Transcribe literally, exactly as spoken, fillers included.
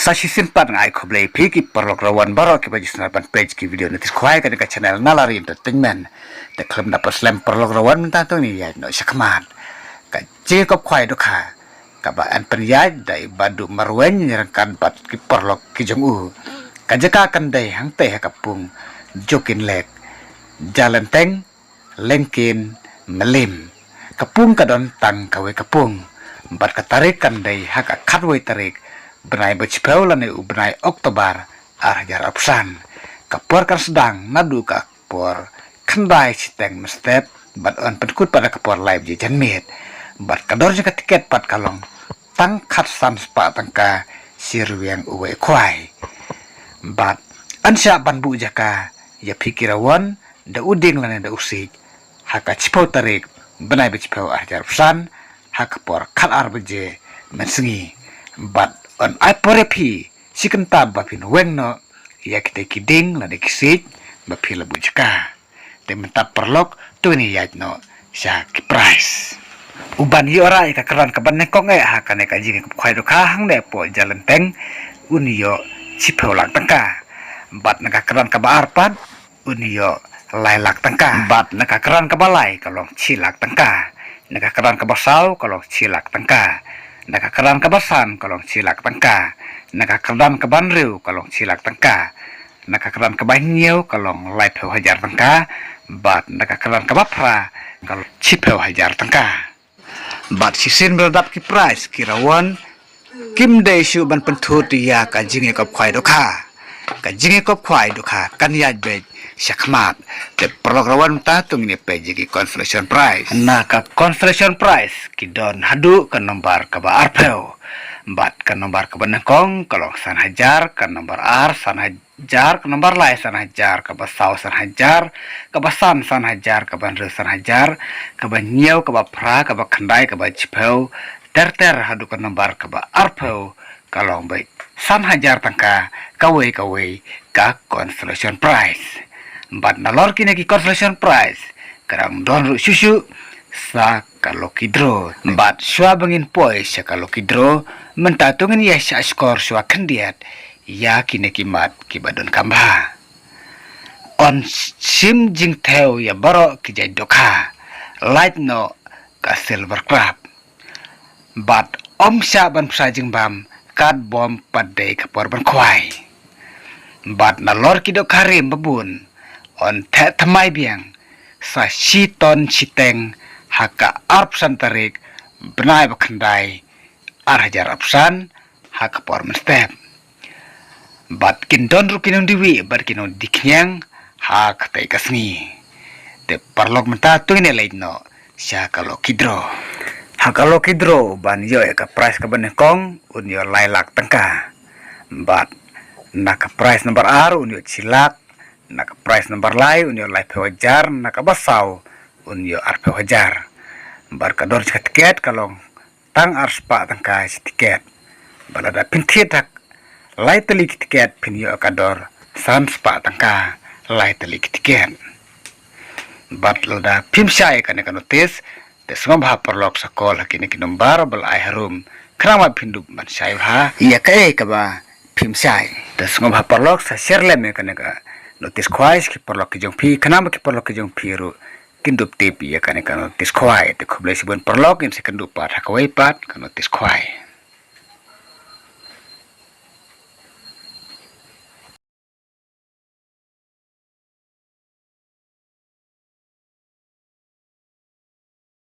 Sa shisien pat nga ai khublei phi ki paralok rawan baroh kiba ju sngewbha ban peit ki video notice khwai kane ka channel Nalari Entertainment. Te khlem da pynslem paralok rawan mynta to ngin ïaid noh sha khmat. Ka jingïakop khwai dohkha kaba yn pynïaid da i Bah Duh Marwein ryngkat bad ki paralok ki jong u. Ka jaka kan dei hangtei ha ka pung Jokin Lake, Jalenteng, Lengkin, Mylliem. Ka pung ka don tang kawei ka pung. Bad ka tarik kan dei ha ka khatwei tarik bnai ba shiphew lane u bnai October ar hajar arphew san. Ka por kan sdang naduh ka por khyndai shiteng mynstep bad yn pynkut pat ha ka por lai baje janmiet. Bad ka dor jong ka tiket pat ka long tang khatsan spah tyngka shi rwiang uwei u khwai. Bad yn shah ban buh jaka ïa phi ki rawan da u dieng lane da u siej ha ka shiphew tarik bnai ba shiphew ar hajar arphew san ha ka por khatar baje mynsngi. Bad yn ai por ïa phi shi kynta ba phin weng noh ïa kita ki dieng lane ki siej ba phi la buh jaka. Te mynta paralok to ngin ïaid noh sha ki prize. Uban ïoh rah ïa ka kyrdan kaba nyngkong eh ha kane ka jingïakop khwai dohkha hangne hapoh Jalenteng un ïoh shiphew lak tyngka. Bad na ka kyrdan kaba ar pat un ïoh lai lak tyngka. Bad na ka kyrdan kaba lai ka long shi lak tyngka. Na ka kyrdan kaba saw ka long shi lak tyngka. Na ka kyrdan kaba san ka long shi lak tyngka. Na ka kyrdan kaba hynriew ka long shi lak tyngka. Na ka kyrdan kaba hynñiew ka long laiphew hajar tyngka. Bad na ka kyrdan kaba phra ka long shiphew hajar tyngka. Bad shisien ba la dap ki prize ki rawan kim dei shuh ban pynthut ïa ka jingïakop khwai dohkha. Ka jingïakop khwai dohkha kan ïaid beit sha khmat. Te paralok rawan mynta to ngin ïa peit ïa ki consolation prize. Na ka consolation prize ki don haduh ka nombar kaba arphew. Bad ka nombar kaba nyngkong ka long san hajar, ka nombar ar san hajar, ka nombar lai san hajar, kaba saw san hajar, kaba san san hajar, kaba hynriew san hajar, kaba hynñiew, kaba phra, kaba khyndai, kaba shiphew, ter ter haduh ka nombar kaba arphew ka long beit san hajar tyngka kawei kawei ka consolation prize. Bad nalor kine ki consolation prize ka dang don ruh shuh shuh sa ka lucky draw. Bad shuwa ba ngin poi sha ka lucky draw mynta to ngin ïa shah shkor shuwa khyndiat ïa kine ki mat kiba donkam bha. Yn shim jingthew ïa baroh ki jait dohkha. Lait noh ka silver crab. Bad ym shah ban pynshai jingbam katba ym pat dei ka por ban khwai. Bad nalor ki dohkha rim babun yn theh thymmai biang sa shi ton shiteng ha ka arphew san tarik bnai ba khyndai ar hajar arphew san ha ka por mynstep. Bad kin don ruh ki nongdie wieh bad ki nongdie khñiang ha katei ka sngi. Te paralok mynta to ngin ïa leit noh sha ka lucky draw. Ha ka lucky draw ban ïoh ïa ka prize kaba nyngkong un ïoh lai lak tyngka. Bad na ka prize number ar un ïoh shi lak, na ka prize number lai un ïoh laiphew hajar, na kaba saw un ïoh arphew hajar. Bad ka dor jong ka tiket ka long tang ar spah tyngka shi tiket. Bad lada phin thied ha lai tylli ki tiket phin ïoh ka dor san spah tyngka lai tylli ki tiket. Bad lada phim shai kane ka notice te sngewbha paralok sa call ha kine ki nombar ba la ai harum khnang ba phin dup ban shai bha ïa kaei kaba phim shai. Te sngewbha paralok sa share lem ïa kane ka notice khwai sha ki paralok ki jong phi khnang ba ki paralok ki jong phi ruh kin dup tip ïa kane ka notice khwai. Te khublei shibun paralok, ngin sa ïakynduh pat ha kawei pat ka notice khwai.